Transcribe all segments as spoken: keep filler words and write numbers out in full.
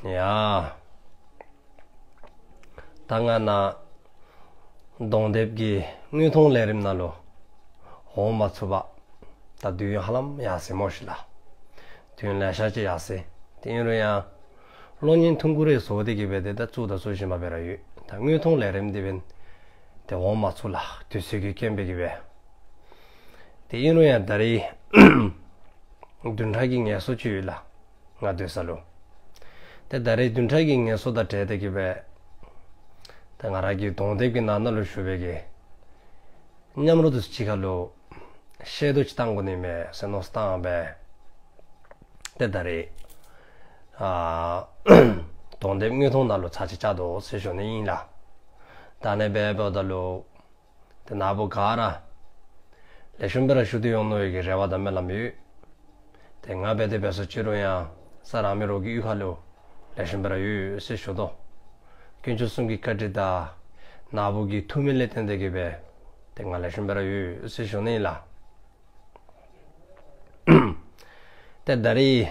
ཡ། ད་ང་ནཱ་གདོང་དེབ་ཀྱི་དངོས་མཐོང་ལས་རིམ་ནང་ལུ་འོང་མ་ཚུགས་པར་ད་དུས་ཡུན་ཧ་ལམ་ཡར་སོ་ཡི་སྨོ་ཤིག་ལགས། དུས་ཡུན་ལེ་ཤ་ཅིག་ཡར་སོ་ཡི། དེ་ཨིན་རུང་ཡང་གློག་བརྙན་ཐུང་ཀུ་རེ་བཟོ་སྟེ་གི་སྦེ་ཏེ་ད་བཙུགས་དང་བཙུགས་བཞིན་པ་སྦེ་ར་ཡོད། ད་དངོས་མཐོང་ལས་རིམ་འདི་འབདན་ཏེ་འོང་མ་ཚུགས་ལགས། དུས་ཚོད་ཀྱི་རྐྱེན་པས་གི་སྦེ། དེ་ཨིན་རུང་ཡང་ད་རིས་བདུན་ཕྲག་གི་ངལ་གསོ་ཅིག་ཡོད་ལགས། ང་སྡོད་ས་ལུ། ཏེ་ད་རིས་བདུན་ཕྲག་གི་ངལ་གསོ་དང་འབྲེལ་ཏེ་གི་སྦེ་ཏེ་ང་ར་གི་གདོང་དེབ་ཀྱི་ནང་ན་ལུ་བཞུགས་པའི་གི་མཉམ་རོགས་འདི་ཚུ་གཅིག་ཁར་ལུ་ཤེར་དོ་ཅིག་བཏང་དགོ་ནི་མས་ཟེར་མནོ་བསམ་བཏང་སྦེ་ཏེ་ད་རིས་ཨ་གདོང་དེབ་དངོས་མཐོང་ནང་ལུ་ཚར་གཅིག་བཅར་དོ་ཟེར་ཞུ་ནི་ཨིན་ལགས། ད་ཨ་ནི་སྦེ་འབདཝ་ད་ལུ་ཏེ་ནཱ་བུ་ག་ར་ལེགས་ཤོམ་སྦེ་ར་བཞུགས་ཏེ་ཡོད་ནི་ཨིན་པའི་གི་རེ་བ་དང་སྨོན་ལམ་ཡོད། ཏེ་ང་འབད་དེ་འབད་སོ་ཅི་རུང་ཡང་ས་རང་མི་རོགས་ཀྱི་གཡུས་ཁ་ལུ་ལེགས་ཤོམ་སྦེ་ར་ཡོད་ཟེར་ཞུ་དོ། དཀོན་མཆོག་གསུམ་གྱི་བཀའ་དྲིན་དང་ནཱ་བུ་གི་ཐུགས་སྨོན་ལས་བརྟེན་ཏེ་གི་སྦེ་ཏེ་ང་ལེགས་ཤོམ་སྦེ་ར་ཡོད་ཟེར་ཞུ་ནི་ཨིན་ལགས། ཏེ་ད་རིས་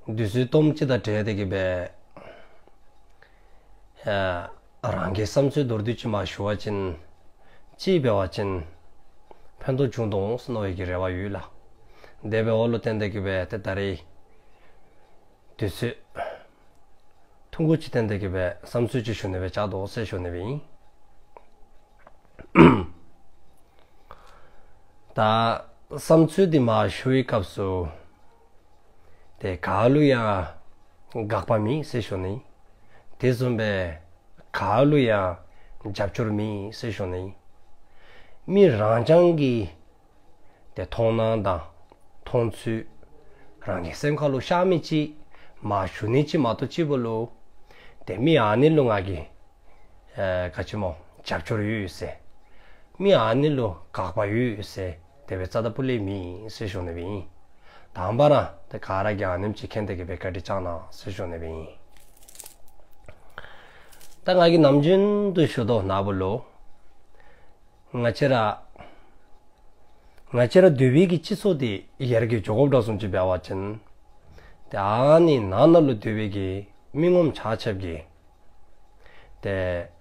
དུས་ཚོད་སྟོངམ་ཅིག་དང་འབྲེལ་ཏེ་གི་སྦེ་ཨ་རང་གི་བསམ་ཚུལ་མདོར་བསྡུས་ཅིག་མར་ཞུ་བ་ཅིན་ཅིག་འབད་བ་ཅིན་ཕན་ཐོགས་འབྱུང་དོ་འོང་ཟེར་མནོ་བའི་གི་རེ་བ་ཡོད་ལགས། དེ་འབདཝ་ལུ་བརྟེན་ཏེ་གི་སྦེ་ཏེ་ད་རིས་དུས་ཚོད་ཐུང་ཀུ་ཅིག་བཏོན་ཏེ་གི་སྦེ་བསམ་ཚུལ་ཅིག་ཞུ་ནི་སྦེ་བཅར་དོ་ཟེར་ཞུ་ནི་སྦེ་ཨིན། ད་བསམ་ཚུལ་འདི་མར་ཞུ་བའི་སྐབས་སུ་ཏེ་ག་ལུ་ཡང་དགག་པ་མེད་ཟེར་ཞུ་ནི། དེ་བཟུམ་སྦེ་ག་ལུ་ཡང་རྒྱབ་སྐྱོར་མེད་ཟེར་ཞུ་ནི། མི་རང་རྐྱང་གི་ཏེ་མཐོང་སྣང་དང་མཐོང་ཚུལ་རང་གི་སེམས་ཁ་ལུ་ཤར་མི་ཅིག་མར་ཞུ་ནི་ཅིག་མ་གཏོགས་ཅིག་པོ་ལུ་ཏེ་མི་ཨ་ནི་ལུ་ང་གིས་ཨེ་ག་ཅི་སྨོ་རྒྱབ་སྐྱོར་ཡོད་ཟེར། མི་ཨ་ནི་ལུ་དགག་པ་ཡོད་ཟེར་དེ་སྦེ་རྩ་དང་སྤུ་ལས་མེད་ཟེར་ཞུ་ནི་སྦེ་ཨིན། དང་པ་ར་ཏེ་ག་ར་གིས་ཨ་ནེམ་ཅིག་མཁྱེན་ཏེ་གི་སྦེ་བཀའ་དྲིན་བསྐྱང་གནང་ཟེར་ཞུ་ནི་སྦེ་ཨིན། ད་ང་གིས་ནམ་རྒྱུན་དུ་ཞུ་དོ་ནཱ་བུ་ལུ། ང་བཅས་ར་ང་བཅས་ར་སྡོད་པའི་གི་སྤྱི་ཚོགས་འདི་ཡར་རྒྱས་འགྱོ་དགོཔ་འདྲཝ་བཟུམ་ཅིག་འབད་བ་ཅིན་ཏེ་ཨ་ནི་ནང་ན་ལུ་སྡོད་པའི་གི་མི་ངོམ་ཆ་ཁྱབ་ཀྱིས་ཏེ་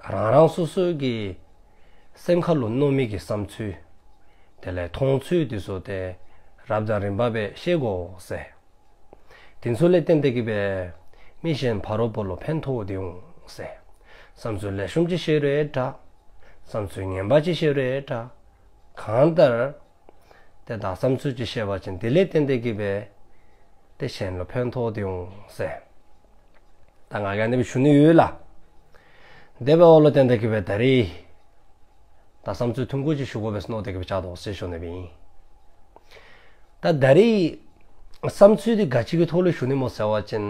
རང་རང་སོ་སོའི་གི་སེམས་ཁ་ལུ་མནོ་མི་གི་བསམ་ཚུལ་དེ་ལས་མཐོང་ཚུལ་འདི་ཚུ་ཏེ་རབ་དང་རིམ་པ་སྦེ་བཤད་དགོ་ཟེར། དེ་ཚུ་ལས་བརྟེན་ཏེ་གི་སྦེ་མི་གཞན་ཕ་རོལ་པོ་ལུ་ཕན་ཐོགས་ཏེ་འོང་ཟེར། བསམ་ཚུལ་ལེགས་ཤོམ་ཅིག་བཤད་རུང་འདྲ། བསམ་ཚུལ་ངན་པ་ཅིག་བཤད་རུང་འདྲ། གང་ལྟར་ཏེ་ད་བསམ་ཚུལ་ཅིག་བཤད་པ་ཅིན་དེ་ལས་བརྟེན་ཏེ་གི་སྦེ་ཏེ་གཞན་ལུ་ཕན་ཐོགས་ཏེ་འོང་ཟེར། ད་ང་གིས་ཨ་ནི་སྦེ་ཞུ་ནི་ཡོད་ལགས། དེ་འབདཝ་ལུ་བརྟེན་ཏེ་གི་སྦེ་ད་རིས་ད་བསམ་ཚུལ་ཐུང་ཀུ་ཅིག་ཞུ་དགོ་པས་མནོ་སྟེ་གི་སྦེ་བཅར་དོ་ཟེར་ཞུ་ནི་སྦེ་ཨིན། ད་ད་རིས་བསམ་ཚུལ་འདི་ག་ཅི་གི་ཐོག་ལུ་ཞུ་ནི་སྨོ་ཟེར་བ་ཅིན་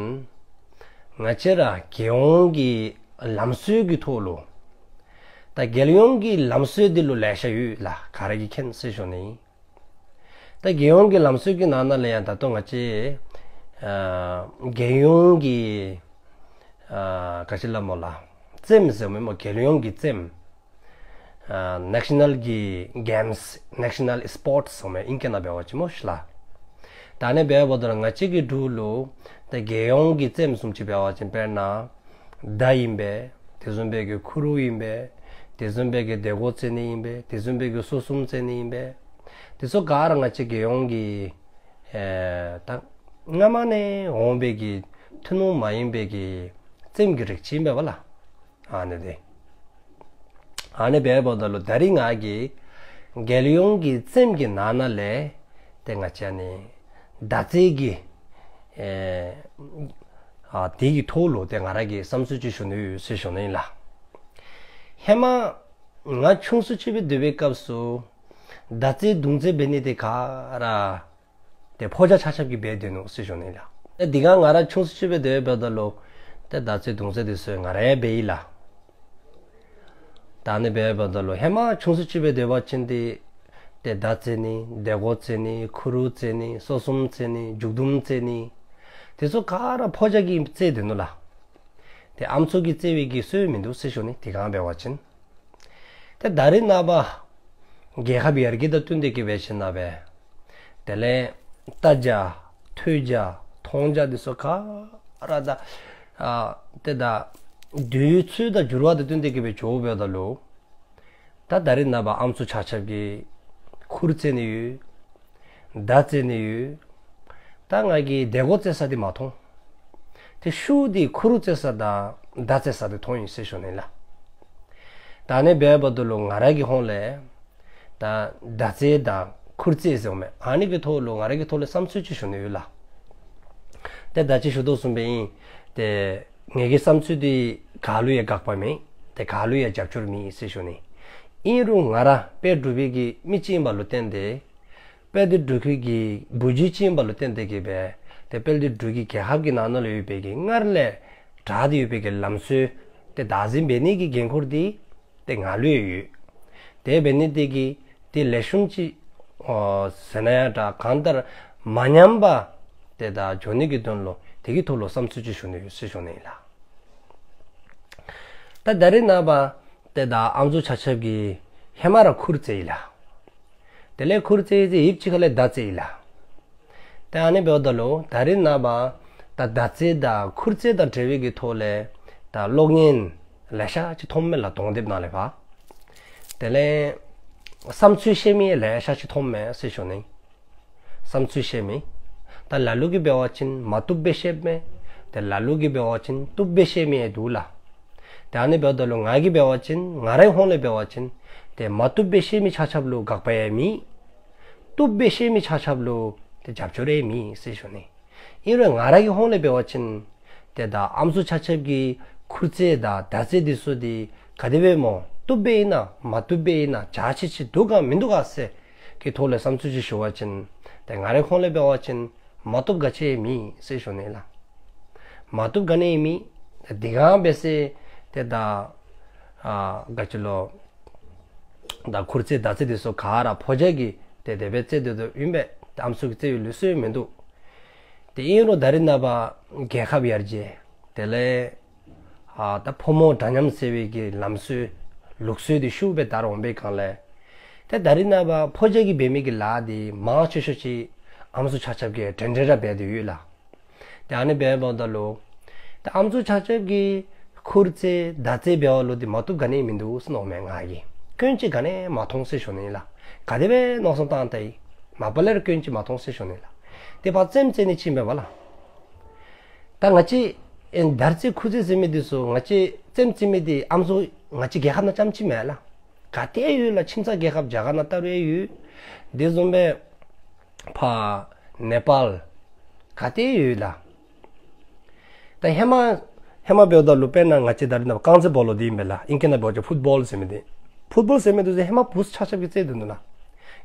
ང་བཅས་ར་རྒྱལ་ཡོངས་ཀྱི་ལམ་སྲོལ་གྱི་ཐོག་ལུ་ད་རྒྱལ་ཡོངས་ཀྱི་ལམ་སྲོལ་འདི་ལུ་ལེ་ཤ་ཡོད་ལགས། ག་ར་གིས་མཁྱེན་ཟེར་ཞུ་ནི། ད་རྒྱལ་ཡོངས་ཀྱི་ལམ་སྲོལ་གྱི་ནང་ན་ལས་ཡང་ད་ལྟོ་ང་བཅས་ཨ་རྒྱལ་ཡོངས་ཀྱི་ཨ་ག་ཅི་སླབ་སྨོ་ལགས། རྩེདམོ་ཟེར་མི་སྨོ་རྒྱལ་ཡོངས་ཀྱི་རྩེདམོ། ཨ་ནེ་ཤ་ནཱལ་གྱི་གེམསི་ནེ་ཤ་ནཱལ་སི་པོརཊསི་ཟེར་མི་ཨིང་སྐད་ནང་འབད་བ་ཅིན་སྨོ་ཤིག་ལགས། ད་ཨ་ནི་འབདཝ་ད་ལུ་ང་བཅས་ཀྱི་འབྲུག་ལུ་ད་རྒྱལ་ཡོངས་ཀྱི་རྩེདམོ་བཟུམ་ཅིག་འབད་བ་ཅིན་དཔེར་ན་མདའ་ཨིན་པས། དེ་བཟུམ་སྦེ་གི་ཁུ་རུ་ཨིན་པས། དེ་བཟུམ་སྦེ་གི་རྡེ་གུ་རྩེ་ནི་ཨིན་པས། དེ་བཟུམ་སྦེ་གི་སོ་གསུམ་རྩེ་ནི་ཨིན་པས། དེ་ཚུ་ག་ར་ང་བཅས་རྒྱལ་ཡོངས་ཀྱི་ཨེ་ད་སྔ་མ་ནས་འོང་བའི་གི་ཐུན་མོང་མ་ཡིན་པའི་གི་རྩེདམོ་གི་རིགས་ཅིག་ཨིན་པས་ལགས། ཨ་ནི་དེ་ཨ་ནི་འབདཝ་ད་ལུ་ད་རིས་ང་གིས་རྒྱལ་ཡོངས་ཀྱི་རྩེདམོ་གི་ནང་ན་ལས་ཏེ་ང་བཅས་ཨ་ནི་མདའ་རྩེད་ཀྱི་ཨེ་ཨ་དེ་གི་ཐོག་ལུ་ཏེ་ང་ར་གིས་བསམ་ཚུལ་ཅིག་ཞུ་ནི་ཡོད་ཟེར་ཞུ་ནི་ཨིན་ལགས། ཧེ་མ་ང་ཆུང་སུ་ཅིག་སྦེ་སྡོད་པའི་སྐབས་སུ་མདའ་རྩེད་མདུང་རྩེད་འབད་ནི་དེ་ག་ར་ཏེ་ཕོ་རྒྱས་ཆ་ཁྱབ་ཀྱིས་འབད་སྡོད་ནུག་ཟེར་ཞུ་ནི་ལགས། ཏེ་དེ་སྒང་ང་ར་ཆུང་སུ་ཅིག་སྦེ་སྡོད་པའི་ད་ལུ་ཏེ་མདའ་རྩེད་མདུང་རྩེད་དེ་ཚུ་ང་ར་ཡང་འབད་ཡི་ལགས། ད་ཨ་ནི་འབདཝ་ད་ལུ་ཧེ་མ་ཆུང་སུ་ཅིག་སྦེ་སྡོད་པ་ཅིན་ཏེ་ཏེ་མདའ་རྩེད་ནི་རྡེ་གུ་རྩེད་ནི་ཁུ་རུ་རྩེད་ནི་སོ་གསུམ་རྩེད་ནི་མཇུག་ལྡུམ་རྩེད་ནི་དེ་ཚུ་ག་ར་ཕོ་རྒྱས་ཀྱིས་རྩེད་སྡོད་ནུག་ལགས། ཏེ་ཨམ་སྲུ་གིས་རྩེད་པའི་གི་སྲོལ་མིན་འདུག་ཟེར་ཞུ་ནི་དེ་སྒང་འབད་བ་ཅིན། ཏེ་ད་རིས་ནངས་པ་རྒྱལ་ཁབ་ཡར་རྒྱས་དང་བསྟུན་ཏེ་གི་འབད་ཞིནམ་ལས་དེ་ལས་ལྟ་རྒྱ་ཐོས་རྒྱ་མཐོང་རྒྱ་དེ་ཚུ་ག་ར་ད་ ཨ་ཏེ་ད་དུས་ཚོད་དང་འགྱུར་བ་དང་བསྟུན་ཏེ་གི་སྦེ་འགྱོཝ་ད་ལུ་ད་ད་རེས་ནངས་པ་ཨམ་སྲུ་ཆ་ཁྱབ་ཀྱིས་ཁུར་རྩེ་ནི་ཡོད། མདའ་རྩེ་ནི་ཡོད། ད་ང་གིས་མདའ་གོ་རྩེ་ས་འདི་མ་མཐོང་། ཏེ་ཤུགས་འདི་ཁུར་རྩེ་ས་དང་མདའ་རྩེ་ས་འདི་མཐོང་ཡི་ཟེར་ཞུ་ནི་ལགས། ད་ཨ་ནི་འབདཝ་ད་ལུ་ང་ར་གི་ཧོངས་ལས་ད་མདའ་རྩེ་དང་ཁུར་རྩེ་ཟེརཝ་མས། ཨ་ནི་གི་ཐོག་ལུ་ང་ར་གི་ཐོག་ལས་བསམ་ཚུལ་ཅིག་ཞུ་ནི་ཡོད་ལགས། ཏེ་ད་ཅི་ཞུ་དོ་བཟུམ་སྦེ་ཨིན། ཏེ་ངེ་གི་བསམ་ཚུལ་འདི་ག་ལུ་ཡང་དགག་པ་མེད། ཏེ་ག་ལུ་ཡང་རྒྱབ་སྐྱོར་མེད་ཟེར་ཞུ་ནི། ཨིན་རུང་ང་ར་དཔལ་འབྲུག་པའི་གི་མི་ཅིག་ཨིན་པ་ལུ་བརྟེན་ཏེ་དཔལ་འདི་འབྲུག་པའི་གི་བུ་རྒྱུད་ཅིག་ཨིན་པ་ལུ་བརྟེན་ཏེ་གི་སྦེ་ཏེ་དཔལ་འདི་འབྲུག་གི་རྒྱལ་ཁབ་ཀྱི་ནང་ན་ལུ་ཡོད་པའི་གི་སྔར་ལས་དྲག་སྟེ་ཡོད་པའི་གི་ལམ་སྲོལ་ཏེ་བདག་འཛིན་འབད་ནི་གི་འགན་ཁུར་འདི་ཏེ་ང་ལུ་ཡང་ཡོད། དེ་འབད་ནི་དེ་གིས་ཏེ་ལེགས་ཤོམ་ཅིག་ཨོ་ཟེར་ན་ཡང་འདྲ་གང་ལྟར་མ་ཉམས་པར་ཏེ་ད་འགྱོ་ནི་གི་དོན་ལུ་དེ་གི་ཐོག་ལུ་བསམ་ཚུལ་ཅིག་ཞུ་ནི་ཡོད་ཟེར་ཞུ་ནི་ལགས། ད་ད་རེས་ནངས་པ་ཏེ་ད་ཨམ་སྲུ་ཆ་ཁྱབ་ཀྱིས་ཧེ་མ་ར་ཁུར་རྩེ་ཡི་ལགས། དེ་ལས་ཁུར་རྩེ་ཡི་ཚེ་ཡིབ་ཅིག་ཁ་ལས་མདའ་རྩེ་ཡི་ལགས། ཏེ་ཨ་ནི་འབདཝ་ད་ལུ་ད་རེས་ནངས་པ་ད་མདའ་རྩེ་དང་ཁུར་རྩེ་དང་འབྲེལ་བའི་གི་ཐོག་ལས་ད་གློག་བརྙན་ལེ་ཤ་ཅིག་མཐོངམ་མས་ལགས། གདོང་དེབ་ནང་ལས་ཕར། དེ་ལས་བསམ་ཚུལ་བཤད་མི་ལེ་ཤ་ཅིག་མཐོངམ་མས་ཟེར་ཞུ་ནི། བསམ་ཚུལ་བཤད་མི། ད་ལ་ལུ་གིས་འབད་བ་ཅིན་མ་བཏུབ་སྦེ་བཤདཔ་མས། ཏེ་ལ་ལུ་གིས་འབད་བ་ཅིན་བཏུབ་སྦེ་བཤད་མི་ཡང་འདུག་ལགས། ཏེ་ཨ་ནི་འབདཝ་ད་ལུ་ང་གིས་འབད་བ་ཅིན་ང་རའི་ཧོངས་ལས་འབད་བ་ཅིན་ཏེ་མ་བཏུབ་སྦེ་བཤད་མི་ཆ་ཁྱབ་ལུ་དགག་པ་ཡང་མེད། བཏུབ་སྦེ་བཤད་མི་ཆ་ཁྱབ་ལུ་ཏེ་རྒྱབ་སྐྱོར་ཡང་མེད་ཟེར་ཞུ་ནི། ཨིན་རུང་ང་ར་གི་ཧོངས་ལས་འབད་བ་ཅིན་ཏེ་ད་ཨམ་སྲུ་ཆ་ཁྱབ་ཀྱིས་ཁུར་རྩེ་དང་མདའ་རྩེ་འདི་ཚུ་འདི་ག་དེ་སྦེ་སྨོ་བཏུབ་སྦེ་ཨིན་ན་མ་བཏུབ་སྦེ་ཨིན་ན་འཇའ་ཆི་ཆི་འདུག་ག་མིན་འདུག་ག་ཟེར་གི་ཐོག་ལས་བསམ་ཚུལ་ཅིག་ཞུ་བ་ཅིན་ཏེ་ང་རའི་ཧོངས་ལས་འབད་བ་ཅིན་མ་བཏུབ་ག་ཅི་ཡང་མེད་ཟེར་ཞུ་ནི་ལགས། མ་བཏུབ་ག་ནི་ཡང་མེད། ཏེ་དེ་གང་འབད་ཟེར་ཏེ་ད་ཨ་ག་ཅི་ལོ་ད་ཁུར་རྩེ་མདའ་རྩེ་འདི་ཚུ་ག་ར་ཕོ་རྒྱས་ཀྱིས་ཏེ་དེ་སྦེ་རྩེ་སྡོད་དོ་ཨིན་པས། ཏེ་ཨམ་སྲུ་གིས་རྩེ་བའི་ལུགས་སྲོལ་མིན་འདུག། ཏེ་ཨིན་རུང་ད་རེས་ནངས་པ་རྒྱལ་ཁབ་ཡར་རྒྱས་དེ་ལས་ཨ་ད་ཕོ་མོ་འདྲ་མཉམ་ཟེར་བའི་གི་ལམ་སྲོལ་ལུགས་སྲོལ་འདི་ཤུགས་སྦེ་དར་འོང་པའི་སྒང་ལས་ཏེ་ད་རེས་ནངས་པ་ཕོ་རྒྱས་ཀྱིས་འབད་མི་གི་ལཱ་འདི་མང་ཆེ་ཤོས་ཅིག་ཨམ་སྲུ་ཆ་ཁྱབ་ཀྱིས་འདྲན་འདྲ་ར་འབད་དེ་ཡོད་ལགས། ཏེ་ཨ་ནི་འབདཝ་ད་ལུ་ཏེ་ཨམ་སྲུ་ཆ་ཁྱབ་ཀྱིས་ཁུར་རྩེ་མདའ་རྩེ་འབདཝ་ལུ་འདི་མ་བཏུབ་ག་ནི་ཡང་མིན་འདུག་ཟེར་མནོཝ་མས་ང་གིས། སྐྱོན་ཅིག་ག་ནི་ཡང་མ་མཐོང་ཟེར་ཞུ་ནི་ལགས། ག་དེ་སྦེ་མནོ་བསམ་བཏང་ད་ཡི་མ་པ་ལས་ར་སྐྱོན་ཅིག་མ་མཐོང་ཟེར་ཞུ་ནི་ལགས། ཏེ་ཕར་རྩེདམོ་རྩེ་ནི་ཅིག་མེན་པ་ལགས། ད་ང་བཅས་ཨེ་མདའ་རྩེ་ཁུར་རྩེ་ཟེར་མི་འདི་ཚུ་ང་བཅས་རྩེདམོ་རྩེ་མི་འདི་ཨམ་སྲུ་ང་བཅས་རྒྱལ་ཁབ་ནང་རྐྱངམ་ཅིག་མེན་ལགས། ག་ཏེ་ཡོད་ལགས། ཁྱིམ་ཚང་རྒྱལ་ཁབ་རྒྱ་གར་ནང་ད་རུང་ཡོད། དེ་བཟུམ་སྦེ་ཕར་ནེ་པཱལ་ག་ཏེ་ཡོད་ལགས། ད་ཧེ་མ་ཧེ་མ་འབདཝ་ད་ལུ་དཔེར་ན་ང་བཅས་ད་རེས་ནངས་པ་རྐང་རྩེད་སྤོ་ལོ་འདི་ཨིན་པས་ལགས། ཨིང་སྐད་ནང་འབད་བ་ཅིན་ཕུཊ་བཱོལ་ཟེར་མི་འདི། ཕུཊ་བཱོལ་ཟེར་མི་འདི་ཚུ་ཧེ་མ་བུཚ་ཆ་ཁྱབ་ཀྱིས་རྩེད་དོ་འདུག་ལགས།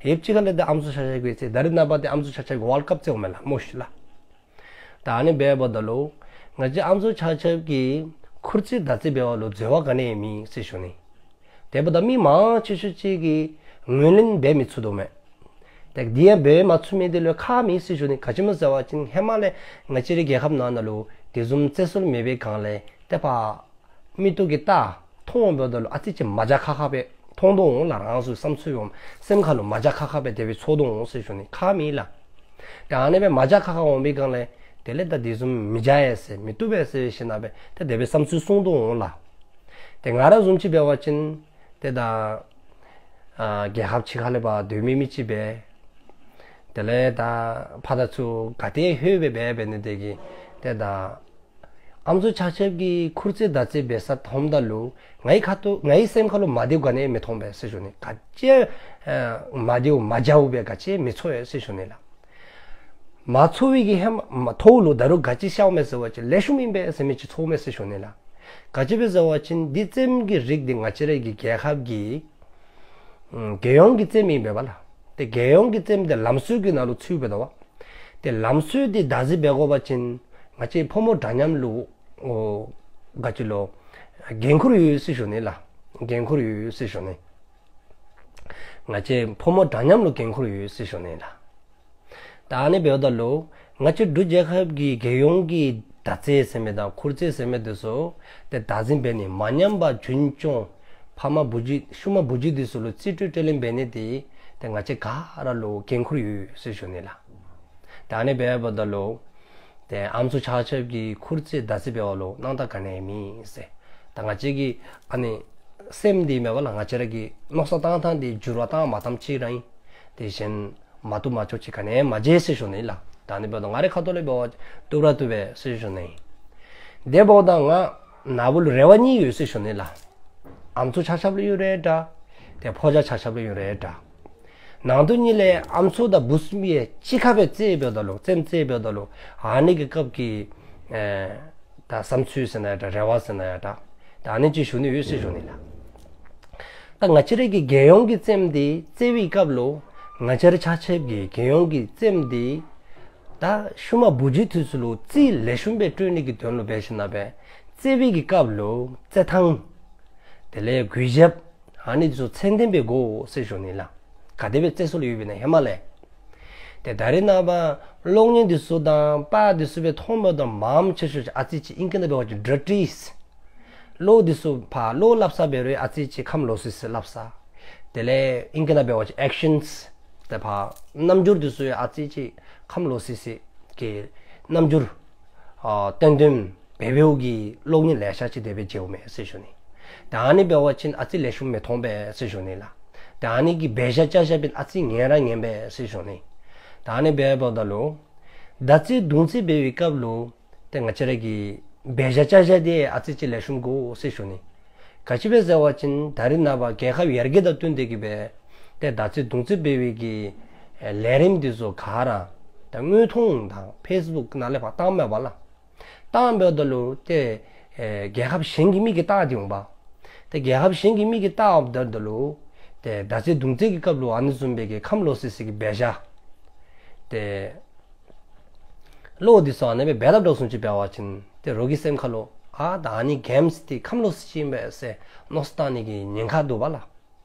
ཡིབ་ཅིག་ཁ་ལས་ད་ཨམ་སྲུ་ཆ་ཁྱབ་ཀྱིས་རྩེད། ད་རེས་ནངས་པ་འདི་ཨམ་སྲུ་ཆ་ཁྱབ་ཀྱིས་ཝཱལཌ་ཀཔ་རྩེདཔ་མས་ལགས་མོ་ཤིག་ལགས། ད་ཨ་ནི་འབདཝ་ད་ལུ་ང་བཅས་ཨམ་སྲུ་ཆ་ཁྱབ་ཀྱིས་ཁུར་རྩེ་མདའ་རྩེ་འབདཝ་ལུ་འཛོལ་བ་ག་ནི་ཡང་མེད་ཟེར་ཞུ་ནི། དེ་འབདཝ་ད་མི་མང་ཆེ་ཤོས་ཅིག་གིས་ངོས་ལེན་འབད་མི་ཚུགས་དོ་མས། ཏེ་འདི་ཡང་འབད་མ་ཚུགས་མི་འདི་ལུ་ཁག་མེད་ཟེར་ཞུ་ནི། ག་ཅི་སྨོ་ཟེར་བ་ཅིན་ཧེ་མ་ལས་ང་བཅས་རའི་རྒྱལ་ཁབ་ནང་ན་ལུ་དེ་བཟུམ་རྩེད་སྲོལ་མེད་པའི་སྒང་ལས་ཏེ་ཕར་མིག་ཏོ་གིས་བལྟ་མཐོང་འོང་འབདཝ་ད་ལུ་ཨ་ཙི་ཅིག་མ་འཇའ་ཁ་ཁ་སྦེ་མཐོང་དོ་འོང་ལགས། རང་སོའི་བསམ་ཚུལ་འོང་སེམས་ཁ་ལུ་མ་འཇའ་ཁ་ཁ་སྦེ་དེ་སྦེ་ཚོར་དོ་འོང་ཟེར་ཞུ་ནི། ཁག་མེད་ལགས། ཏེ་ཨ་ནི་སྦེ་མ་འཇའ་ཁ་ཁ་འོང་པའི་སྒང་ལས་དེ་ལས་ད་དེ་བཟུམ་མི་འཇའ་ཡ་ཟེར་མི་བཏུབ་པས་ཟེར་ཞིནམ་ལས་ཏེ་དེ་སྦེ་བསམ་ཚུལ་གསུང་དོ་འོང་ལགས། ཏེ་ང་ར་བཟུམ་ཅིག་འབད་བ་ཅིན་ཏེ་ད་ཨ་རྒྱལ་ཁབ་ཕྱི་ཁ་ལས་ཕར་སྡོད་མི་མི་ཅིག་སྦེ་དེ་ལས་ད་ཕར་དང་ཚུར་ག་ཏེ་ལྷོད་སྦེ་འབད་འབད་ནི་དེ་གིས་ཏེ་ད་ཨམ་སྲུ་ཆ་ཁྱབ་ཀྱིས་ཁུར་རྩེ་མདའ་རྩེ་འབད་ས་མཐོངམ་ད་ལུ་ངེའི་ཁ་ཐུག་ངེའི་སེམས་ཁ་ལུ་མ་བདེཝ་ག་ནི་ཡང་མི་མཐོང་པས་ཟེར་ཞུ་ནི། ག་ཅི་ཡང་ཨ་མ་བདེཝ་མ་འཇའཝ་སྦེ་ག་ཅི་ཡང་མི་ཚོར་བས་ཟེར་ཞུ་ནི་ལགས། མ་ཚོར་བའི་གི་ཧེ་མ་མ་ཐོག་ལུ་ད་རུང་ག་ཅི་ཤརཝ་མས་ཟེར་བ་ཅིན་ལེགས་ཤོམ་ཨིན་པས་ཟེར་མི་ཅིག་ཚོརཝ་མས་ཟེར་ཞུ་ནི་ལགས། ག་ཅི་སྦེ་ཟེར་བ་ཅིན་འདི་རྩེདམོ་གི་རིགས་འདི་ང་བཅས་རའི་གི་རྒྱལ་ཁབ་ཀྱི་ཨམ་རྒྱལ་ཡོངས་ཀྱི་རྩེདམོ་ཨིན་པས་ལགས། ཏེ་རྒྱལ་ཡོངས་ཀྱི་རྩེདམོ་འདི་ལམ་སྲོལ་གྱི་ནང་ལུ་ཚུད་པས་ད་བ། ཏེ་ལམ་སྲོལ་འདི་བདག་འཛིན་འབད་དགོ་པ་ཅིན་ང་བཅས་ཕོ་མོ་འདྲ་མཉམ་ལུ་ཨོ་ག་ཅི་ལོ་འགན་ཁུར་ཡོད་ཟེར་ཞུ་ནི་ལགས། འགན་ཁུར་ཡོད་ཟེར་ཞུ་ནི། ང་བཅས་ཕོ་མོ་འདྲ་མཉམ་ལུ་འགན་ཁུར་ཡོད་ཟེར་ཞུ་ནི་ལགས། ད་ཨ་ནི་འབདཝ་ད་ལུ་ང་བཅས་འབྲུག་རྒྱལ་ཁབ་ཀྱི་རྒྱལ་ཡོངས་ཀྱི་མདའ་རྩེད་ཟེར་མི་དང་ཁུར་རྩེད་ཟེར་མི་འདི་ཚུ་ཏེ་བདག་འཛིན་འབད་ནི་མ་ཉམས་པར་རྒྱུན་སྐྱོང་ཕ་མ་བུ་རྒྱུད་ཤུལ་མ་བུ་རྒྱུད་འདི་ཚུ་ལུ་རྩིས་སྤྲོད་སྤྲོད་ལེན་འབད་ནི་འདི་ཏེ་ང་བཅས་ག་ར་ལུ་འགན་ཁུར་ཡོད་ཟེར་ཞུ་ནི་ལགས། ད་ཨ་ནི་འབདཝ་ད་ལུ་ ཏེ་ཨམ་སྲུ་ཆ་ཁྱབ་ཀྱི་ཁུར་ཚེ་ད་ཚེ་འབདཝ་ལུ་སྣང་དག་ག་ནི་ཡང་མེད་ཟེར། ད་ང་བཅས་ཀྱི་ཨ་ནི་སེམས་འདི་མེན་པ་ལགས། ང་བཅས་ར་གི་མནོ་བསམ་བཏང་ཐངས་འདི་འགྱུར་བ་བཏང་མ་བཏངམ་ཅིག་ར་ཨིན། དེ་བཞིན་མ་བཏུབ་མ་ཆོག་ཅིག་ག་ནི་ཡང་མ་མཇལ་ཟེར་ཞུ་ནི་ལགས། ད་ཨ་ནི་འབདཝ་ད་ང་རའི་ཁ་ཐུག་ལས་འབད་བ་བཏུབ་ར་བཏུབ་པས་ཟེར་ཞུ་ནི། དེ་འབདཝ་ད་ང་ན་བུ་ལུ་རེ་བ་གཉིས་ཡོད་ཟེར་ཞུ་ནི་ལགས། ཨམ་སྲུ་ཆ་ཁྱབ་ལུ་ཡོད་རུང་འདྲ། ཏེ་ཕོ་རྒྱས་ཆ་ཁྱབ་ལུ་ཡོད་རུང་འདྲ། ནང་དོན་ཉིད་ལས་ཨམ་སྲུ་དང་བུ་གསུམ་ཡང་གཅིག་ཁར་སྦེ་རྩེདམོ་འབདཝ་ད་ལུ་རྩེདམོ་རྩེདམོ་འབདཝ་ད་ལུ་ཨ་ནི་གི་སྐབས་ཀྱི་ཨེ་ད་བསམ་ཚུལ་ཟེར་ན་ཡང་འདྲ། རེ་བ་ཟེར་ན་ཡང་འདྲ། ད་ཨ་ནི་ཅིག་ཞུ་ནི་ཡོད་ཟེར་ཞུ་ནི་ལགས། ད་ང་བཅས་ར་གི་རྒྱལ་ཡོངས་ཀྱི་རྩེདམོ་འདི་རྩེ་བའི་སྐབས་ལུ་ང་བཅས་ར་ཆ་ཁྱབ་ཀྱི་རྒྱལ་ཡོངས་ཀྱི་རྩེདམོ་འདི་ད་ཤུལ་མ་བུ་གཞི་དུས་སུ་ལུ་རྩིས་ལེགས་ཤོམ་སྦེ་སྤྲོད་ནི་གི་དོན་ལུ་འབད་ཞིནམ་ལས་རྩེ་བའི་གི་སྐབས་ལུ་རྩེ་ཐངས་དེ་ལས་གུས་ཞབས་ཨ་ནི་ཚུ་ཚད་ལྡན་སྦེ་དགོ་ཟེར་ཞུ་ནི་ལགས། ག་དེ་སྦེ་རྩེ་སྲོལ་ཡོདཔ་ཨིན་ན་ཧེ་མ་ལས། ཏེ་ད་རེས་ནངས་པ་གློག་བརྙན་འདི་ཚུ་དང་པར་འདི་ཚུ་སྦེ་མཐོངམ་ད་མངམ་ཆེ་ཤོས་ཅིག་ཨ་ཙི་ཅིག་ཨིང་སྐད་ནང་འབད་བ་ཅིན་ཌར་ཊི། བློ་འདི་ཚུ་ཕར་བློ་སླབ་ས་འབད་རུང་ཨ་ཙི་ཅིག་ཁམས་ལོག་སི་སི་སླབ་ས། དེ་ལས་ཨིང་སྐད་ནང་འབད་བ་ཅིན་ཨེག་ཤཱནསི། ཏེ་ཕར་རྣམ་འགྱུར་འདི་ཚུ་ཡང་ཨ་ཙི་ཅིག་ཁམས་ལོག་སི་སི་གི་རྣམ་འགྱུར་ཨ་སྟོན་སྟོནམ་འབད་འབདཝ་གི་གློག་བརྙན་ལེ་ཤ་ཅིག་དེ་སྦེ་མཇལཝ་མས་ཟེར་ཞུ་ནི། ད་ཨ་ནི་འབད་བ་ཅིན་ཨ་ཙི་ལེགས་ཤོམ་མི་མཐོང་པས་ཟེར་ཞུ་ནི་ལགས། ད་ཨ་ནི་གི་འབད་བཞག་བྱ་བཞག་འབདན་ཨ་ཙི་ངན་ར་ངན་པས་ཟེར་ཞུ་ནི། ད་ཨ་ནི་འབདཝ་ད་ལུ་ད་རྩེད་དུང་རྩེད་འབད་བའི་སྐབས་ལུ་ཏེ་ང་བཅས་ར་གི་འབད་བཞག་བྱ་བཞག་འདི་ཨ་ཙི་ཅིག་ལེགས་ཤོམ་དགོ་ཟེར་ཞུ་ནི། ག་ཅི་སྦེ་ཟེར་བ་ཅིན་ད་རེས་ནངས་པ་རྒྱལ་ཁབ་ཡར་རྒྱས་དང་བསྟུན་ཏེ་གི་སྦེ་ཏེ་ད་རྩེད་དུང་རྩེད་འབད་བའི་གི་ཨེ་ལས་རིམ་འདི་ཚུ་ག་ར་ད་དངོས་མཐོང་དང་ཕེསི་བུཀ་ནང་ལས་ཕར་བཏངམ་མས་པ་ལགས། བཏངམ་འབདཝ་ད་ལུ་ཏེ་ཨེ་རྒྱལ་ཁབ་གཞན་གྱི་མི་གིས་བལྟ་སྟེ་འོང་པ། ཏེ་རྒྱལ་ཁབ་གཞན་གྱི་མི་གིས་བལྟཝ་ད་ལུ་ཏེ་ད་རྩེད་དུང་རྩེད་ཀྱི་སྐབས་ལུ་ཨ་ནི་བཟུམ་སྦེ་གི་ཁམས་ལོག་སི་སི་གི་འབད་བཞག་ཏེ་བློ་འདི་ཚུ་ཨ་ནི་སྦེ་འབད་སླབ་དོ་བཟུམ་ཅིག་འབད་བ་ཅིན་ཏེ་རོགས་ཀྱི་སེམས་ཁ་ལུ་ཨ་ད་ཨ་ནི་གེམསི་འདི་ཁམས་ལོག་སི་སི་ཨིན་པས་ཟེར་མནོ་བསམ་བཏང་ནི་གི་ཉེན་ཁ་འདུག་པ་ལགས།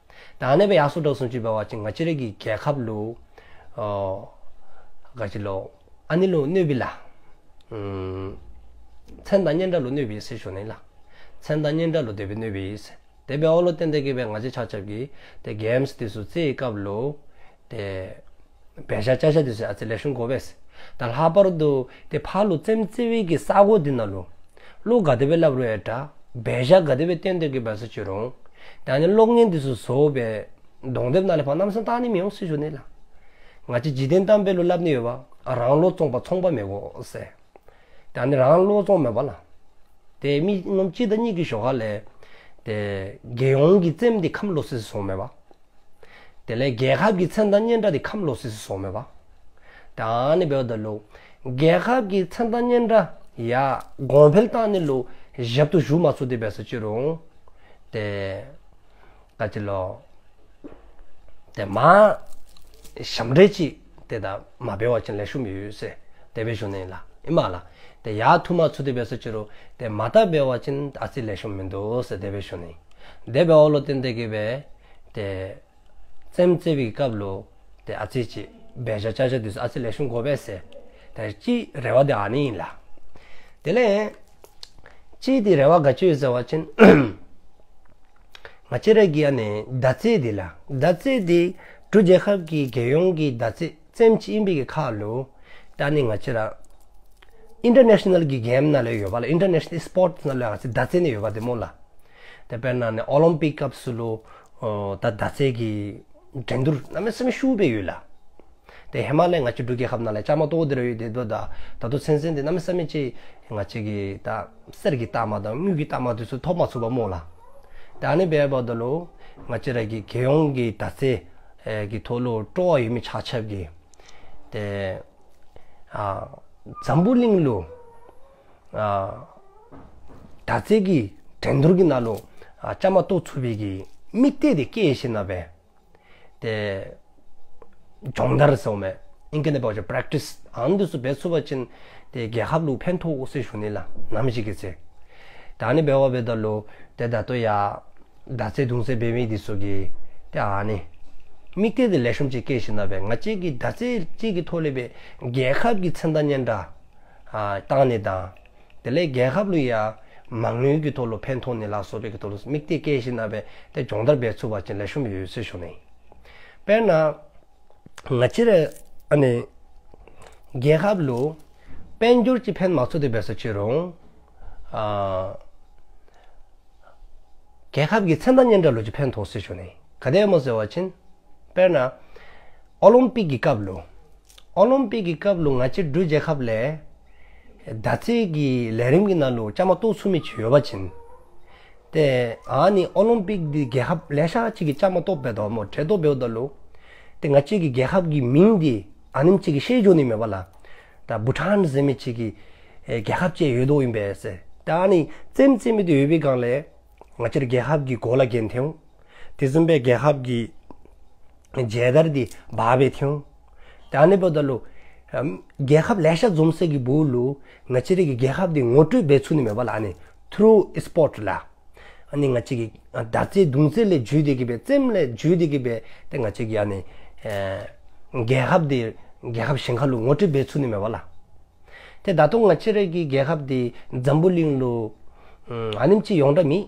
ད་ཨ་ནི་སྦེ་ཡར་སོང་དོ་བཟུམ་ཅིག་འབད་བ་ཅིན་ང་བཅས་ར་གི་རྒྱལ་ཁབ་ལུ་ཨོ་ག་ཅི་ལོ་ཨ་ནི་ལུ་གནོདཔ་ཨིན་ལགས། ཨམ་མཚན་དང་སྙན་གྲགས་ལུ་གནོདཔ་ཨིན་ཟེར་ཞུ་ནི་ལགས། མཚན་དང་སྙན་གྲགས་ལུ་དེ་སྦེ་གནོདཔ་ཨིན་ཟེར། དེ་འབདཝ་ལུ་བརྟེན་ཏེ་གི་སྦེ་ང་བཅས་ཆ་ཁྱབ་ཀྱིས་ཏེ་གེམསི་འདི་ཚུ་རྩེ་བའི་སྐབས་ལུ་ཏེ་འབད་བཞག་བྱ་བཞག་འདི་ཚུ་ཨ་ཙི་ལེགས་ཤོམ་དགོ་པས། ད་ལྷག་པར་དུ་ཏེ་ཕར་ལུ་རྩེདམོ་རྩེ་བའི་གི་ས་གོ་འདི་ནང་ལུ་བློ་ག་དེ་སྦེ་སླབ་རུང་ཡང་འདྲ། འབད་བཞག་ག་དེ་སྦེ་བཏོན་ཏེ་གི་འབད་སོང་ཅི་རུང་ད་ཨ་ནི་གློག་བརྙན་འདི་ཚུ་བཟོ་སྦེ་གདོང་དེབ་ནང་ལས་ཕར་གནམ་མེད་ས་མེད་བཏང་ནི་མི་འོང་ཟེར་ཞུ་ནི་ལགས། ང་བཅས་འཇིག་རྟེན་གཏམ་དཔེ་ལུ་སླབ་ནི་ཡོད་པ། རང་བློ་བཙོང་པ་ཚོང་པ་མི་དགོ་ཟེར། ད་ཨ་ནི་རང་བློ་བཙོང་མེན་པ་ལགས། ཏེ་མི་ངོམ་གཅིག་དང་གཉིས་ཀྱི་ཞོར་ཁ་ལས་ཏེ་རྒྱལ་ཡོངས་ཀྱི་རྩེདམོ་འདི་ཁམས་ལོག་སི་སི་བཟོཝ་མེན་པ། དེ་ལས་རྒྱལ་ཁབ་ཀྱི་མཚན་དང་སྙན་གྲགས་འདི་ཁམས་ལོག་སི་སི་བཟོཝ་མེན་པ། ད་ཨ་ནི་འབདཝ་ད་ལུ་རྒྱལ་ཁབ་ཀྱི་མཚན་དང་སྙན་གྲགས་ཡར་གོང་འཕེལ་བཏང་ནི་ལུ་ཞབས་ཏོག་ཞུ་མ་ཚུགས་ཏེ་འབད་སོང་ཅི་རུང་ཏེ་ག་ཅི་ལོ་ཏེ་མར་ཞབས་འདྲེན་ཅིག་ཏེ་ད་མ་འབད་བ་ཅིན་ལེགས་ཤོམ་ཡོད་ཟེར་དེ་སྦེ་ཞུ་ནི་ལགས། ཨིན་མས་ལགས། ཏེ་ཡར་འཐུ་མ་ཚུགས་ཏེ་འབད་སོང་ཅི་རུང་ཏེ་མར་ད་འབད་བ་ཅིན་ཨ་ཙི་ལེགས་ཤོམ་མིན་འདུག་ཟེར་དེ་སྦེ་ཞུ་ནི། དེ་འབདཝ་ལུ་བརྟེན་ཏེ་གི་སྦེ་ཏེ་རྩེདམོ་རྩེ་བའི་སྐབས་ལུ་ཏེ་ཨ་ཙི་ཅིག་འབད་བཞག་བྱ་བཞག་འདི་ཚུ་ཨ་ཙི་ལེགས་ཤོམ་དགོ་པས་ཟེར། ཏེ་གཅིག་རེ་བ་འདི་ཨ་ནི་ཨིན་ལགས། དེ་ལས་གཅིག་འདི་རེ་བ་ག་ཅི་ཡོད་ཟེར་བ་ཅིན་ང་བཅས་ར་གི་ཨ་ནི་མདའ་རྩེད་འདི་ལགས། མདའ་རྩེད་འདི་འབྲུག་རྒྱལ་ཁབ་ཀྱི་རྒྱལ་ཡོངས་ཀྱི་མདའ་རྩེད་རྩེདམོ་ཅིག་ཨིན་པའི་གི་ཁར་ལུ་ད་ཨ་ནི་ང་བཅས་ར་ཨིན་ཊར་ནེ་ཤ་ནཱལ་གྱི་གེམ་ནང་ལུ་ཡོདཔ་ལགས། ཨིན་ཊར་ནེ་ཤ་ནཱལ་སི་པོརཊ་ནང་ལུ་ང་བཅས་མདའ་རྩེད་ནི་ཡོདཔ་འདི་སྨོ་ལགས། ཏེ་དཔེར་ན་ཨ་ནི་ཨོ་ལིམ་པིག་སྐབས་སུ་ལུ་ཨོ་ད་མདའ་རྩེད་ཀྱི་འགྲན་བསྡུར་གནམ་མེད་ས་མེད་ཤུགས་སྦེ་ཡོད་ལགས། ཏེ་ཧེ་མ་ལས་ང་བཅས་འབྲུག་རྒྱལ་ཁབ་ནང་ལས་བཅའ་མར་གཏོགས་ཏེ་ར་ཡོད། དེ་འབདཝ་ད་ད་ལྟོ་ཚུན་ཚོད་འདི་གནམ་མེད་ས་མེད་ཅིག་ང་བཅས་ཀྱིས་ད་གསེར་གྱི་རྟགས་མ་དང་དངུལ་གྱི་རྟགས་མ་འདི་ཚུ་ཐོབ་མ་ཚུགས་པས་སྨོ་ལགས། ད་ཨ་ནི་འབདཝ་ད་ལུ་ང་བཅས་ར་གི་རྒྱལ་ཡོངས་ཀྱི་མདའ་རྩེད་ཨེ་ཀྱི་ཐོག་ལུ་སྤྲོ་བ་ཡོད་མི་ཆ་ཁྱབ་ཀྱིས་ཏེ་ཨ་འཛམ་བུ་གླིང་ལུ་ཨ་མདའ་རྩེད་ཀྱི་འགྲན་བསྡུར་གྱི་ནང་ལུ་ཨ་བཅའ་མར་གཏོགས་ཚུགས་པའི་གི་དམིགས་གཏད་འདི་བསྐྱེད་ཞིནམ་ལས་ཏེ་སྦྱོང་བརྡར་ཟེརཝ་མས། ཨིང་སྐད་ནང་འབད་བ་ཅིན་པེརེཀ་ཊིསི་ཨ་ནི་འདི་ཚུ་འབད་ཚུགས་པ་ཅིན་ཏེ་རྒྱལ་ཁབ་ལུ་ཕན་ཐོགས་ཟེར་ཞུ་ནི་ལགས། ནམ་ཞིག་གི་ཚེ། ད་ཨ་ནི་འབདཝ་འབདཝ་ད་ལུ་ཏེ་ད་ལྟོ་ཡར་མདའ་རྩེད་དུང་རྩེད་འབད་མི་འདི་ཚུ་གིས་ཏེ་ཨ་ནི་དམིགས་གཏད་འདི་ལེགས་ཤོམ་ཅིག་བསྐྱེད་ཞིནམ་ལས་ང་བཅས་ཀྱིས་མདའ་རྩེད་ཅིག་གི་ཐོག་ལས་སྦེ་རྒྱལ་ཁབ་ཀྱི་མཚན་དང་སྙན་གྲགས་ཨ་བཏང་ནི་དང་དེ་ལས་རྒྱལ་ཁབ་ལུ་ཡང་མ་དངུལ་གྱི་ཐོག་ལུ་ཕན་ཐོགས་ནི་ལ་སོགས་པའི་གི་ཐོག་ལུ་དམིགས་གཏད་བསྐྱེད་ཞིནམ་ལས་ཏེ་སྦྱོང་བརྡར་འབད་ཚུགས་པ་ཅིན་ལེགས་ཤོམ་ཡོད་ཟེར་ཞུ་ནི། དཔེར་ན་ང་བཅས་ར་ཨ་ནི་རྒྱལ་ཁབ་ལུ་ དཔལ་འབྱོར་གྱིས་ཕན་མ་ཚུགས་ཏེ་འབད་སོ་ཅི་རུང་ཨ་རྒྱལ་ཁབ་ཀྱི་མཚན་དང་སྙན་གྲགས་ལུ་ཅིག་ཕན་ཐོགས་ཟེར་ཞུ་ནི། ག་དེ་སྦེ་སྨོ་ཟེར་བ་ཅིན་དཔེར་ན་ཨོ་ལིམ་པིག་གི་སྐབས་ལུ་ཨོ་ལིམ་པིག་གི་སྐབས་ལུ་ང་བཅས་འབྲུག་རྒྱལ་ཁབ་ལས་མདའ་རྩེད་ཀྱི་ལས་རིམ་གྱི་ནང་ལུ་བཅའ་མར་གཏོགས་ཚུགས་མི་ཅིག་ཡོད་པ་ཅིན་ཏེ་ཨ་ནི་ཨོ་ལིམ་པིག་འདི་རྒྱལ་ཁབ་ལེ་ཤ་ཅིག་གིས་བཅའ་མར་གཏོགསཔ་འབད་དོ་སྨོ། གྲལ་གཏོགསཔ་འབདཝ་ད་ལུ་ཏེ་ང་བཅས་ཀྱི་རྒྱལ་ཁབ་ཀྱི་མིང་འདི་ཨ་ནེམ་ཅིག་གིས་ཤེས་འགྱོ་ནི་མས་པ་ལགས། ད་བུ་ཊཱན་ཟེར་མི་ཅིག་གི་ཨེ་རྒྱལ་ཁབ་ཅིག་ཡོད་དོ་ཨིན་པས་ཟེར། ད་ཨ་ནི་རྩེདམོ་རྩེ་མི་འདི་ཡོད་པའི་སྒང་ལས་ང་བཅས་རའི་རྒྱལ་ཁབ་ཀྱི་གོ་ལ་གྱོན་ཏེ་འོང་། དེ་བཟུམ་སྦེ་རྒྱལ་ཁབ་ཀྱི་མཇལ་དར་འདི་འབག་སྦེ་འཐོན་འོང་། ཏེ་ཨ་ནི་འབདཝ་ད་ལུ་ཨམ་རྒྱལ་ཁབ་ལེ་ཤ་འཛོམས་ས་གི་སྦུག་ལུ་ང་བཅས་རའི་གི་རྒྱལ་ཁབ་འདི་ངོ་སྤྲོད་འབད་ཚུགས་ནི་མས་པ་ལགས། ཨ་ནི་ཐུ་རུ་སི་པོརཊ་ལགས། ཨ་ནི་ང་བཅས་ཀྱི་ཨ་མདའ་རྩེད་མདུང་རྩེད་ལས་བརྒྱུད་དེ་གི་སྦེ་རྩེདམོ་ལས་བརྒྱུད་དེ་གི་སྦེ་ཏེ་ང་བཅས་ཀྱི་ཨ་ནི་ཨེ་རྒྱལ་ཁབ་འདི་རྒྱལ་ཁབ་གཞན་ཁ་ལུ་ངོ་སྤྲོད་འབད་ཚུགས་ནི་མས་པ་ལགས། ཏེ་ད་ལྟོ་ང་བཅས་རའི་གི་རྒྱལ་ཁབ་འདི་འཛམ་བུ་གླིང་ལུ་ཨམ་ཨ་ནེམ་ཅིག་ཡོངས་གྲགས་མེད།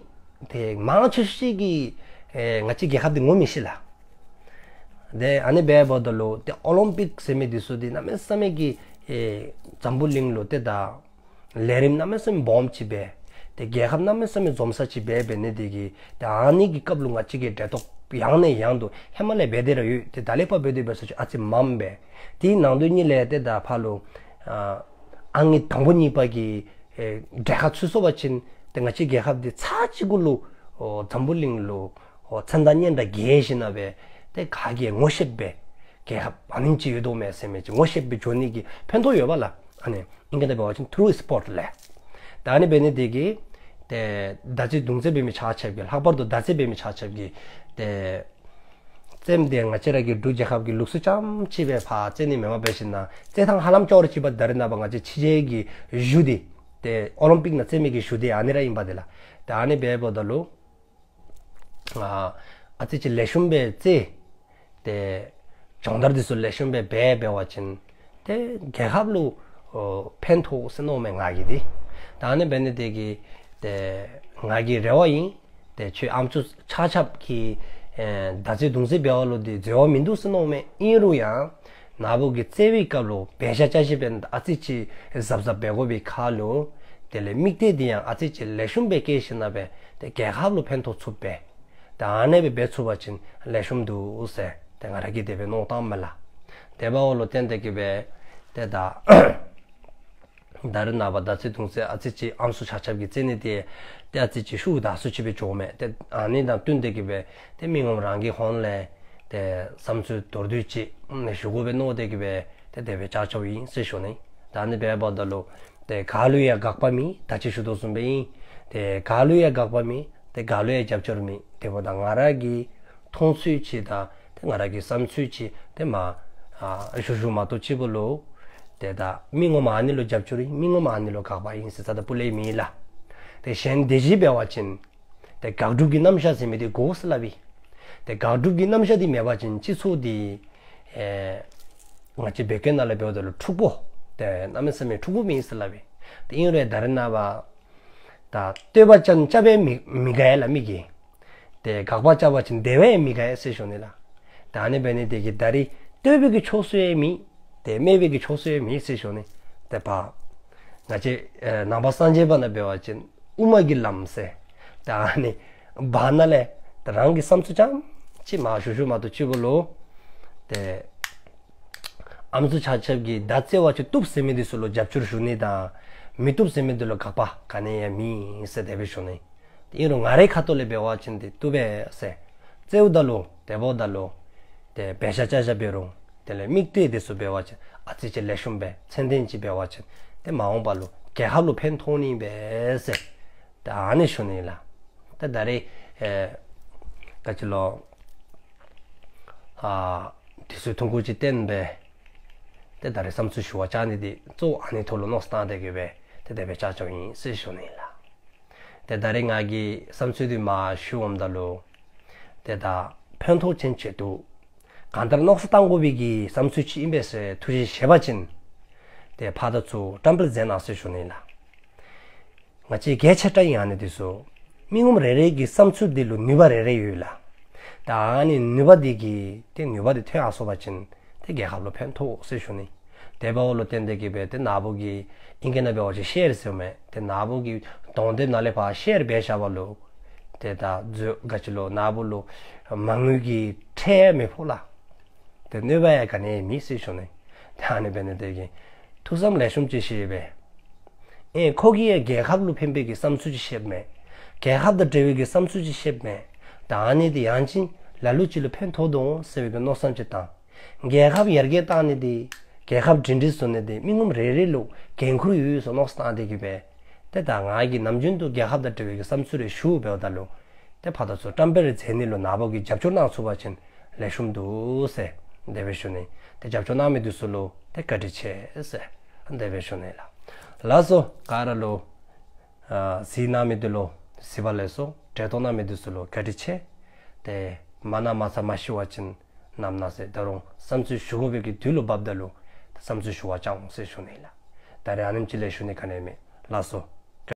ཏེ་མང་ཆེ་ཤོས་ཅིག་གིས་ཨེ་ང་བཅས་རྒྱལ་ཁབ་འདི་ངོ་མི་ཤེས་ལགས། ཏེ་ཨ་ནི་འབདཝ་ད་ལུ་ཏེ་ཨོ་ལིམ་པིག་ཟེར་མི་འདི་ཚུ་འདི་གནམ་མེད་ས་མེད་ཀྱི་ཨེ་འཛམ་བུ་གླིང་ལུ་ཏེ་ད་ལས་རིམ་གནམ་མེད་ས་མེད་སྦོམ་ཅིག་འབད། ཏེ་རྒྱལ་ཁབ་གནམ་མེད་ས་མེད་འཛོམས་ས་ཅིག་འབད་འབད་ནི་དེ་གིས་ཏེ་ཨ་ནི་གི་སྐབས་ལུ་ང་བཅས་ཀྱིས་གྲལ་གཏོགས་ཡང་ནས་ཡང་དུ་ཧེ་མ་ལས་འབད་དེ་ར་ཡོད། ཏེ་ད་ལས་ཕར་འབད་དེ་འབད་སོ་ཅི་ཨ་ཙི་མངམ་འབད། དེའི་ནང་དོན་གཉིས་ལས་ཏེ་ད་ཕར་ལུ་ཨ་ཨང་གི་དང་པོ་གཉིས་པ་གི་ཨེ་གྲལ་ཁར་ཚུད་སོང་པ་ཅིན་ཏེ་ང་བཅས་རྒྱལ་ཁབ་འདི་ཚར་གཅིག་གུ་ལུ་ཨོ་འཛམ་བུ་གླིང་ལུ་ཨོ་མཚན་དང་སྙན་གྲགས་རྒྱས་ཞིནམ་ལས་ཏེ་ག་གིས་ངོ་ཤེསཔ་སྦེ་རྒྱལ་ཁབ་ཨ་ནེམ་ཅིག་ཡོད་དོ་མས་ཟེར་མི་ཅིག་ངོ་ཤེསཔ་སྦེ་འགྱོ་ནི་གི་ཕན་ཐོགས་ཡོད་པ་ལགས། ཨ་ནི་ཨིང་སྐད་ནང་འབད་བ་ཅིན་ཐུ་རུ་སི་པོརཊ་ལགས། ད་ཨ་ནི་འབད་ནི་དེ་གིས་ཏེ་མདའ་རྩེད་མདུང་རྩེད་འབད་མི་ཆ་ཁྱབ་ཀྱིས་ལྷག་པར་དུ་མདའ་རྩེད་འབད་མི་ཆ་ཁྱབ་ཀྱིས་ཏེ་རྩེདམོ་འདི་ང་བཅས་ར་གི་འབྲུག་རྒྱལ་ཁབ་ཀྱི་ལུགས་སྲོལ་ཙམ་ཅིག་སྦེ་ཕར་རྩེད་ནི་མེན་པར་འབད་ཞིནམ་ལས་རྩེད་ཐངས་ཧ་ལམ་ཅོག་ར་གཅིག་པ་ད་རེས་ནངས་པ་ང་བཅས་ཕྱི་རྒྱལ་གྱི་གཞུང་འདི་ཏེ་ཨོ་ལིམ་པིག་ནང་རྩེད་མི་གི་གཞུང་འདི་ཨ་ནི་ར་ཨིན་པས་ཏེ་ལགས། ཏེ་ཨ་ནི་འབདཝ་ད་ལུ་ཨ་ཨ་ཙི་ཅིག་ལེགས་ཤོམ་སྦེ་རྩེད། ཏེ་སྦྱོང་བརྡར་འདི་ཚུ་ལེགས་ཤོམ་སྦེ་འབད་འབད་བ་ཅིན་ཏེ་རྒྱལ་ཁབ་ལུ་ཨོ་ཕན་ཐོགས་ཟེར་མནོཝ་མས་ང་གིས་འདི། ད་ཨ་ནི་འབད་ནི་དེ་གིས་ཏེ་ང་གི་རེ་བ་ཨིན། ཏེ་ཁྱོད་ཨམ་སྲུ་ཆ་ཁྱབ་ཀྱིས་ཨེ་མདའ་རྩེད་མདུང་རྩེད་འབདཝ་ལུ་འདི་འཛོལ་བ་མིན་འདུག་ཟེར་མནོཝ་མས། ཨིན་རུང་ཡང་ན་བུ་གིས་རྩེད་པའི་སྐབས་ལུ་འབད་བཞག་བཅའ་བཞགཔ་ཨ་ཙི་ཅིག་གཟབ་གཟབ་འབད་དགོ་པའི་ཁར་ལུ་དེ་ལས་དམིགས་གཏད་འདི་ཡང་ཨ་ཙི་ཅིག་ལེགས་ཤོམ་སྦེ་བསྐྱེད་ཞིནམ་ལས་ཏེ་རྒྱལ་ཁབ་ལུ་ཕན་ཐོགས་ཚུགསཔ་སྦེ་ཏེ་ཨ་ནེ་སྦེ་འབད་ཚུགས་པ་ཅིན་ལེགས་ཤོམ་འདུག་ཟེར་ཏེ་ང་ར་གིས་དེ་སྦེ་མནོ་བསམ་བཏངམ་མས་ལགས། དེ་འབདཝ་ལུ་བརྟེན་ཏེ་གི་སྦེ་ཏེ་ད་ད་རེས་ནངས་པ་མདའ་རྩེད་མདུང་རྩེད་ཨ་ཙི་ཅིག་ཨམ་སྲུ་ཆ་ཁྱབ་ཀྱིས་རྩེད་ནི་འདི་ཏེ་ཨ་ཙི་ཅིག་ཤུགས་དྲག་སུ་ཅིག་སྦེ་འགྱོཝ་མས། ཏེ་ཨ་ནི་དང་བསྟུན་ཏེ་གི་སྦེ་ཏེ་མི་ངོམ་རང་གི་ཧོངས་ལས་ཏེ་བསམ་ཚུལ་མདོར་བསྡུས་ཅིག་ནི་ཞུ་དགོ་པས་མནོ་སྟེ་གི་སྦེ་ཏེ་དེ་སྦེ་བཅར་བཅརཝ་ཨིན་ཟེར་ཞུ་ནི། ད་ཨ་ནི་འབདཝ་ད་ལུ་ཏེ་ག་ལུ་ཡང་དགག་པ་མེད། ད་ཅི་ཞུ་དོ་བཟུམ་སྦེ་ཨིན། ཏེ་ག་ལུ་ཡང་དགག་པ་མེད། ཏེ་ག་ལུ་ཡང་རྒྱབ་སྐྱོར་མེད། དེ་འབདཝ་ད་ང་ར་གི་མཐོང་ཚུལ་ཅིག་དང་ཏེ་ང་ར་གི་བསམ་ཚུལ་ཅིག་ཏེ་མ་ཨ་ཞུ་ཞུཝ་མ་གཏོགས་ཅིག་པོ་ལུ་ཏེ་ད་མི་ངོམ་ཨ་ནི་ལུ་རྒྱབ་སྐྱོར་ཨིན། མི་ངོམ་ཨ་ནི་ལུ་དགག་པ་ཨིན་ཟེར་རྩ་དང་སྤུ་ལས་མེད་ལགས། ཏེ་གཞན་དེ་ཅིག་འབད་བ་ཅིན་ཏེ་དགག་སྒྲུབ་ཀྱི་རྣམ་གཞག་ཟེར་མི་འདི་དགོ་ཟེར་སླབ་ཨིན། ཏེ་དགག་སྒྲུབ་ཀྱི་རྣམ་གཞག་འདི་མེད་པ་ཅིན་སྤྱི་ཚོགས་འདི་ཨེ་ང་བཅས་བོད་སྐད་ནང་ལས་འབདཝ་ད་ལུ་འཁྲུག་པོ་ཏེ་གནམ་མེད་ས་མེད་འཁྲུག་པོ་མེད་ཟེར་སླབ་ཨིན། ཏེ་ཨིན་རུང་ད་རེས་ནངས་པ་ད་བསྟོད་པ་ཅིན་རྐྱབ་པས་མི་མི་དགའ་ལགས་མི་གིས། ཏེ་དགག་པ་རྐྱབ་པ་ཅིན་དེ་བས་མི་དགའ་ཟེར་ཞུ་ནི་ལགས། ད་ཨ་ནི་འབད་ནི་དེ་གིས་ད་རེས་བསྟོད་པའི་གི་ཕྱོགས་སུ་ཡང་མེད། ཏེ་སྨད་པའི་གི་ཕྱོགས་སུ་ཡང་མེད་ཟེར་ཞུ་ནི། ཏེ་ཕར་ང་བཅས་ཨེ་ནང་པ་སངས་རྒྱས་པ་ནང་འབད་བ་ཅིན་དབུ་མ་གི་ལམ་ཟེར། ད་ཨ་ནི་བར་ན་ལས་ད་རང་གི་བསམ་ཚུལ་ཙམ་ཅིག་མ་ཞུ་ཞུཝ་མ་གཏོགས་ཅིག་པོ་ལུ་ཏེ་ཨམ་སྲུ་ཆ་ཁྱབ་ཀྱིས་མདའ་རྩེད་པ་ཅིན་བཏུབ་ཟེར་མི་འདི་ཚུ་ལུ་རྒྱབ་སྐྱོར་ཞུ་ནི་དང་མི་བཏུབ་ཟེར་མི་འདི་ལུ་དགག་པ་ག་ནི་ཡང་མེད་ཟེར་དེ་སྦེ་ཞུ་ནི། ཏེ་ཨིན་རུང་ང་རའི་ཁ་ཐུག་ལས་འབད་བ་ཅིན་ཏེ་བཏུབ་པས་ཟེར། རྩེདཔ་ད་ལུ་དེ་འབདཝ་ད་ལུ་ཏེ་འབད་བཞག་བཅའ་བཞག་འབད་རུང་དེ་ལས་དམིགས་གཏད་འདི་ཚུ་འབད་བ་ཅིན་ཨ་ཙི་ཅིག་ལེགས་ཤོམ་སྦེ་ཚད་ལྡན་ཅིག་འབད་བ་ཅིན་ཏེ་མ་འོངས་པ་ལུ་རྒྱལ་ཁབ་ལུ་ཕན་ཐོགས་ནི་ཨིན་པས་ཟེར་ཏེ་ཨ་ནི་ཞུ་ནི་ལགས། ཏེ་ད་རེས་ཨེ་ག་ཅི་ལོ་ཨ་དུས་ཚོད་ཐུང་ཀུ་ཅིག་བཏོན་སྦེ་ཏེ་ད་རེས་བསམ་ཚུལ་ཞུ་བར་བཅར་ནི་འདི་གཙོ་བོ་ཨ་ནི་ཐོག་ལུ་མནོ་བསམ་བཏང་སྟེ་གི་སྦེ་ཏེ་དེ་སྦེ་བཅར་བཅརཝ་ཨིན་ཟེར་ཞུ་ནི་ལགས། ཏེ་ད་རེས་ང་གིས་བསམ་ཚུལ་འདི་མ་ཞུ་འོངམ་ད་ལུ་ཏེ་ད་ཕན་ཐོགས་ཅན་ཅིག་འདུག། གང་ལྟར་མནོ་བསམ་བཏང་དགོ་པའི་གི་བསམ་ཚུལ་ཅིག་ཨིན་པས་ཟེར་ཐུགས་བཞེད་བཞེས་པ་ཅིན་ཏེ་ཕར་དང་ཚུར་བཀྲམ་སྤེལ་མཛད་གནང་ཟེར་ཞུ་ནི་ལགས། ང་བཅས་གལ་ཆེ་དྲགས་ཨིན་ཨ་ནི་འདི་ཚུ། མི་ངོམ་རེ་རེ་གི་བསམ་ཚུལ་འདི་ལུ་ནུས་པ་རེ་རེ་ཡོད་ལགས། ད་ཨ་ནི་ནུས་པ་འདི་གིས་ཏེ་ནུས་པ་འདི་ཐོན་ཡར་སོང་པ་ཅིན་ཏེ་རྒྱལ་ཁབ་ལུ་ཕན་ཐོགས་ཟེར་ཞུ་ནི། དེ་འབདཝ་ལུ་བརྟེན་ཏེ་གིས་སྦེ་ཏེ་ནཱ་བུ་གིས་ཨིང་སྐད་ནང་འབད་བ་ཅིན་ཤེར་ཟེརཝ་མས། ཏེ་ནཱ་བུ་གིས་གདོང་དེབ་ནང་ལས་ཕར་ཤེར་འབད་བཞག་པ་ལུ་ཏེ་ད་མཛོད་ག་ཅི་ལོ་ནཱ་བུ་ལུ་མ་དངུལ་གྱི་ཁྲལ་མི་ཕོག་ལགས། ཏེ་གནོད་པ་ཡང་ག་ནི་ཡང་མེད་ཟེར་ཞུ་ནི། ཏེ་ཨ་ནི་འབད་ནི་དེ་གིས་ཐུགས་བསམ་ལེགས་ཤོམ་ཅིག་བཞེས་སྦེ། ཨེ་ཁོ་གིས་ཡང་རྒྱལ་ཁབ་ལུ་ཕན་པའི་གི་བསམ་ཚུལ་ཅིག་བཤདཔ་མས། རྒྱལ་ཁབ་དང་འབྲེལ་བའི་གི་བསམ་ཚུལ་ཅིག་བཤདཔ་མས། ད་ཨ་ནི་དེ་ཡང་ཅིན་ལ་ལུ་ཅིག་ལུ་ཕན་ཐོགས་དོ་འོང་ཟེར་བའི་གི་མནོ་བསམ་ཅིག་བཏང་། རྒྱལ་ཁབ་ཡར་རྒྱས་བཏང་ནི་དེ་རྒྱལ་ཁབ་སྒྲིང་སྒྲིང་བཟོ་ནི་དེ་མི་ངོམ་རེ་རེ་ལུ་འགན་ཁུར་ཡོད་ཡོད་ཟེར་མནོ་བསམ་བཏང་སྟེ་གིས་སྦེ། ཏེ་ད་ང་གིས་ནམ་རྒྱུན་དུ་རྒྱལ་ཁབ་དང་འབྲེལ་བའི་གི་བསམ་ཚུལ་རེ་ཞུ་འབདཝ་ད་ལུ། ཏེ་ཕར་དང་ཚུར་བཀྲམ་སྤེལ་རེ་མཛད་ནི་ལུ་ནཱ་བུ་གིས་རྒྱབ་སྐྱོར་གནང་ཚུགས་པ་ཅིན་ལེགས་ཤོམ་འདུག་ཟེར་དེ་སྦེ་ཞུ་ནི། ཏེ་རྒྱབ་སྐྱོར་གནང་མི་འདི་ཚུ་ལུ་ཏེ་བཀའ་དྲིན་ཆེ་ཟེར་དེ་སྦེ་ཞུ་ནི་ལགས། ལགས་སོ། ག་ར་ལུ་ཨ་གཟིགས་གནང་མི་འདི་ལུ་གཟིགས་པ་ལེགས་སོ། འབྲེལ་གཏོགས་གནང་མི་འདི་ཚུ་ལུ་བཀའ་དྲིན་ཆེ། ཏེ་མ་གནང་མ་ཚར་མ་ཤི་བ་ཅིན་གནངམ་གནངས་ཚེ་ད་རུང་བསམ་ཚུལ་ཞུ་དགོ་པའི་གི་དུས་ལུ་བབ་ད་ལུ་ཏེ་བསམ་ཚུལ་ཞུ་བར་བཅར་འོང་ཟེར་ཞུ་ནི་ལགས། ད་རེས་ཨ་ནེམ་ཅིག་ལས་ཞུ་ནི་ག་ནི་ཡང་མེད། ལགས་སོ།